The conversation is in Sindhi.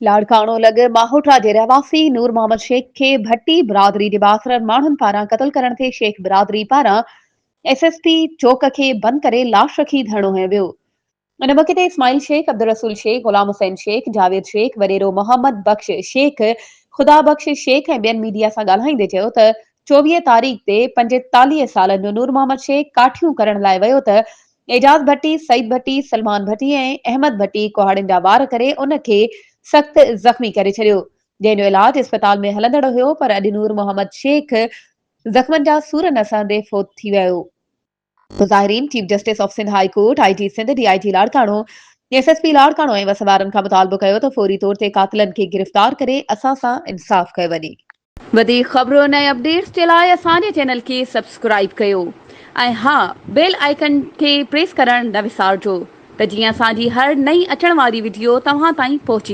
لاڙڪاڻو لڳ ماهوٽا جي رهواسي نور محمد شيخ کي ڀٽي برادري جي بااثر ماڻهن پاران قتل ڪرڻ تي شيخ برادري پاران ايس ايس پي چوڪ کي بند ڪري لاش رکي ڌرڻو هنيو ويو. ان موقعي تي اسماعيل شيخ، عبدالرسول شيخ، غلام حسين شيخ، جاويد شيخ، وڏيرو محمد بخش شيخ، خدا بخش شيخ ۽ ٻين ميڊيا سان ڳالهائيندي چيو ته 24 تاريخ تي 45 سالن جو نور محمد شيخ ڪاٺيون ڪرڻ لاء ويو ته اعجاز ڀٽي، سعيد ڀٽي، سلمان ڀٽي ۽ احمد ڀٽي ڪهاڙين جا وار ڪري ان کي سخت زخمي ڪري ڇڏيو، جنهن جو علاج اسپتال ۾ هلندڙ هيو پر اڄ نور محمد شيخ زخمن جا سور نه سهندي فوت ٿي ويو. مظاهرين chief justice of Sindh high court, I G Sindh, D I G Larkana, S S P Larkana ۽ وس وارن کان مطالبو ڪيو ته فوري طور تي قاتلن کي گرفتار ڪري اسان سان انصاف ڪيو وڃي. وڌيڪ خبرن ۽ اپڊيٽس جي لاء اسان جي چينل کي سبسڪرائيب ڪيو ۽ ها بيل آئيڪن کي پريس ڪرڻ نه وسارجو ته جيئن اسان جي هر نئين اچڻ واري وڊيو توهان تائين پهچي.